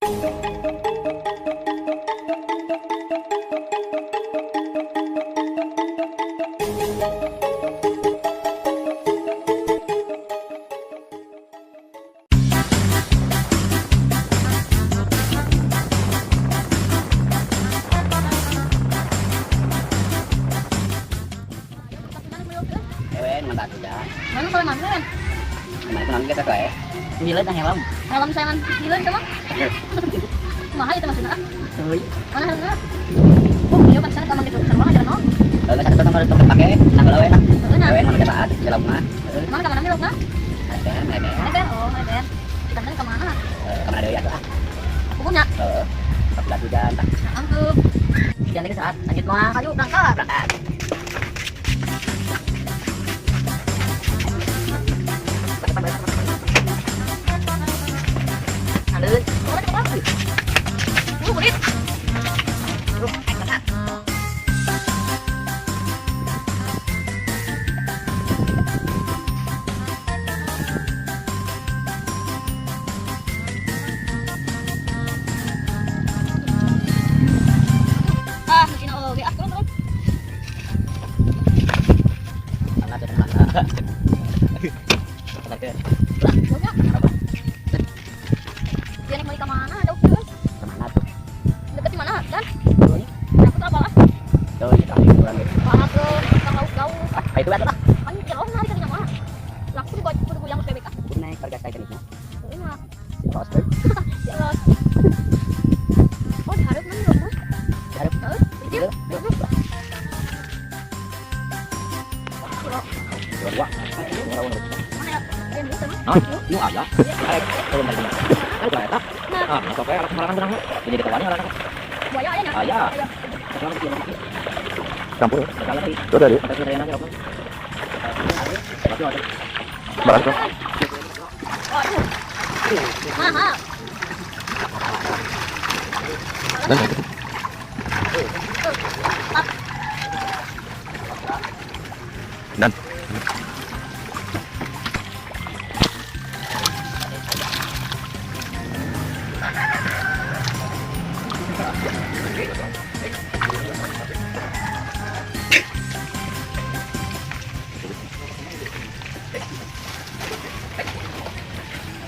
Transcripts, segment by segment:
Ewe nu batu dah. Mana kalau mana kan? Kemarin kunaon ge teh? Mileun tah helm. Helm saya man mileun sama. Mahal itu maksudnya. Heuy. Mana helmnya? Oh, iya kan sana taman gitu. Sama aja no. Kalau satu tong tong pake, nah kalau we lah. Heeh, Ewe nu saat jelema mah. Heeh. Mana kamana milok na? Ada, ada. Ada oh, ada. Kita ke mana? Kamana deui atuh ah. Pokoknya. Heeh. Tapi batu dan tah. Angkup. Jangan lagi saat lanjut mah. Ayo berangkat. Berangkat. Lanjut. Boleh coba. Kulit. Ah, mesin oke. Ah, turun, turun. Sama tuh sama. Jauhnya. Dia naik ke mana? Jauh tuh. Kemana tuh? Deket di mana? Dan Tuh nih. aku tuh apalah. Tuh, itu kurang gitu. Parah tuh, jauh jauh. Ah, itu atuh lah. Kan jauh nari tadi nama. Lah aku kudu kudu goyang ke PBK. Kudu naik harga Titanic-nya. Ini mah. Los tuh. Ya los. Oh, diharap mana los? Diharap. Heeh, Iya. Dua. Mana ya? Yang itu mah. Ah, nu aya. Arek turun dari mana? Arek eta. Ah, masuk we arek sembarangan benangna. Jadi ditawani arek. Buaya aya nya. Aya. Campur. Sekali lagi. Tuh tadi. Sampai saya nanya apa? Barang tuh. Waduh. Mahal. Dan itu. Dan.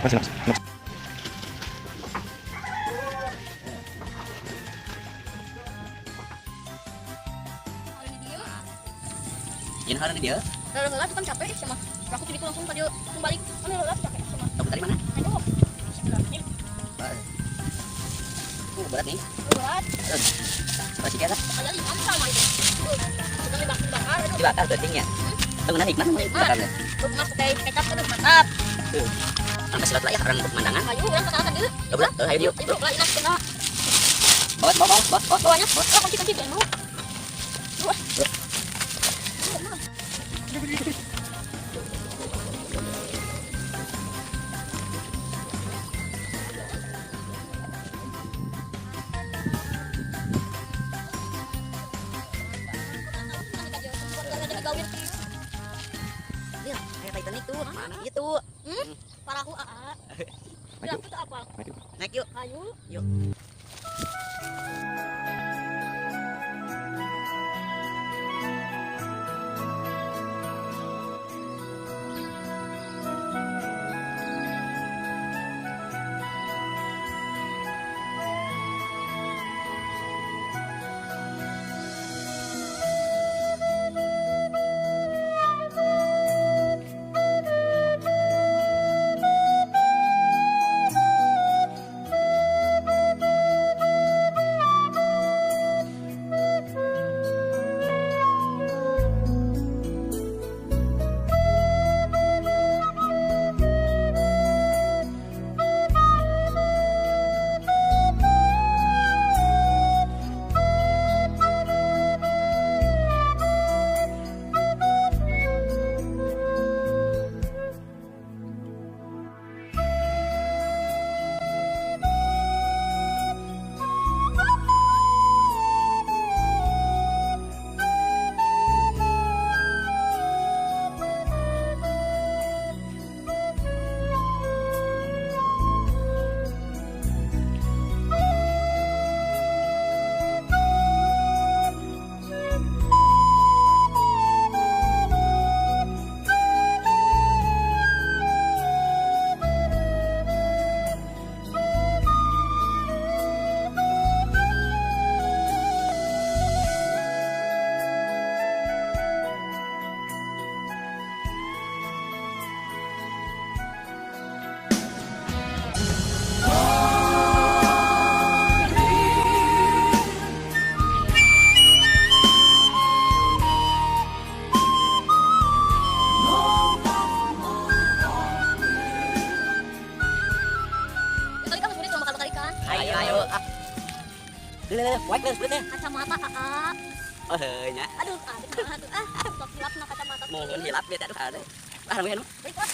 Masih masih. Masih. Ini hari dia. Lelah kan capek sama. Aku jadi langsung tadi langsung balik. Mana lelah capek sama. Kamu dari mana? Ayo. Berat nih. Berat. Masih kira. Kayak lima sama itu. Sedang dibakar. Dibakar pentingnya. Tunggu nanti nikmat dibakarnya. Mas pakai kecap aduh mantap. Sampai silat lah ya orang pemandangan. Ayo orang kesana tadi. Ya udah, ayo yuk. Ayo lah enak kena. Bawa bawa bawa bawa. Bawahnya. Oh, kunci kunci dulu. Wah. Ya, kayak Titanic tuh. Mana gitu. Parahu aa. Ya, itu apa? Naik yuk. Ayo. Yuk. Ayo ayo. Leuh, wae leuh teh. Kacamata aa. Oh heuh nya. Aduh, aduh, aduh, ah, sok hilap na kacamata. Mohon hilap beta aduh ada. Ah, nu. Baik lah.